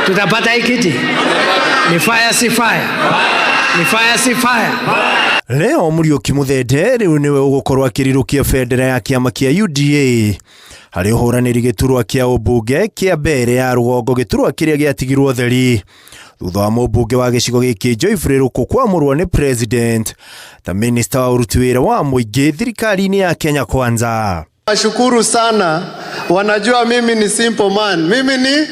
Tutapata hii kiti? Ni fire si fire? Ni fire si fire? Leo Muriuki Muthende rĩu nĩwe ũgũkorwo akĩrirũkia bendera ya kĩama kĩa UDA harĩ ũhũranĩri gĩturwa kĩa ũmbunge kĩa mbere ya rũgongo, gĩturwa kĩrĩa gĩatigirwo theri thutha wa mũmbunge wa gĩcigo gĩkĩ Geoffrey Ruku kwamũrwo nĩ president ta minista wa ũruti wĩra wa mũingĩ thirikari-inĩ ya Kenya Kwanza. Nashukuru sana, wanajua mimi ni simple man. Mimi ni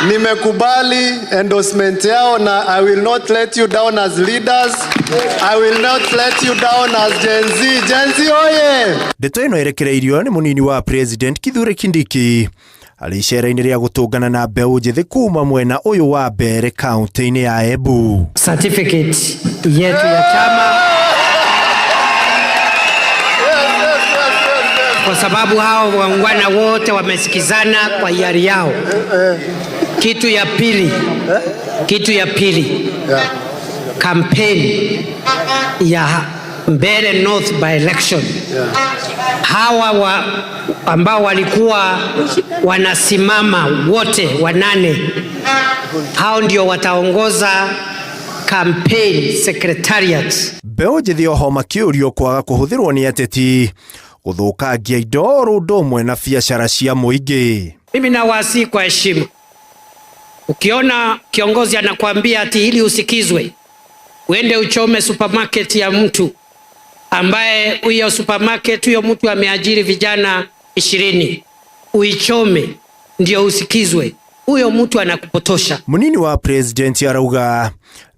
nimekubali endorsement yao na I will not let you down as leaders. I will not let you down as Gen Z. Gen Z oye! Ndeto ĩno ĩrekereirio nĩ mũnini wa president Kithure Kindiki arĩ icera-inĩ rĩa gũtũngana na mbeũ njĩthĩ kuma mwena ũyũ wa Mbeere kaunti-inĩ ya Embu. Certificate yetu ya chama kwa sababu hao waungwana wote wamesikizana kwa hiari yao. Kitu ya pili, kampeni ya Mbeere North by election, hawa ambao walikuwa wanasimama wote wanane, hao ndio wataongoza campaign secretariat. Mbeũ njĩthĩ oho makĩũrio kwaga kũhũthĩrwo nĩ ateti gũthũkangia indo oro ũndũ ũmwe na biacara cia mũingĩ. Mimi nawasihi kwa heshima, ukiona kiongozi anakuambia ati ili usikizwe uende uchome supermarket ya mtu ambaye huyo supermarket huyo mtu ameajiri vijana 20, uichome ndio usikizwe, huyo mtu anakupotosha. Munini wa president arauga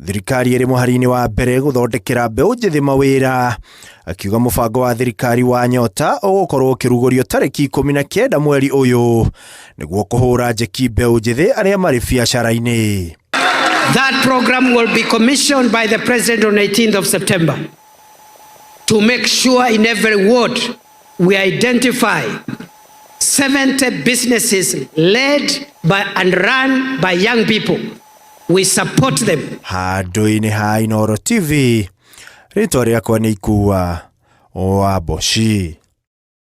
thirikari ĩrĩ mũhari-inĩ wa mbere gũthondekera mbeũ njĩthĩ mawĩra, akiuga mũbango wa thirikari wa Nyota ũgũkorwo ũkĩrugũrio tarĩki 19 mweri ũyũ nĩguo kũhũra njeki mbeũ njĩthĩ arĩa marĩ biacara-inĩ. That program will be commissioned by the president on 18th of September to make sure in every ward we identify 70 businesses led by and run by young people. We support them. Handũ-inĩ ha Inooro TV, rĩtwa rĩakwa nĩ Ikua wa Mboci.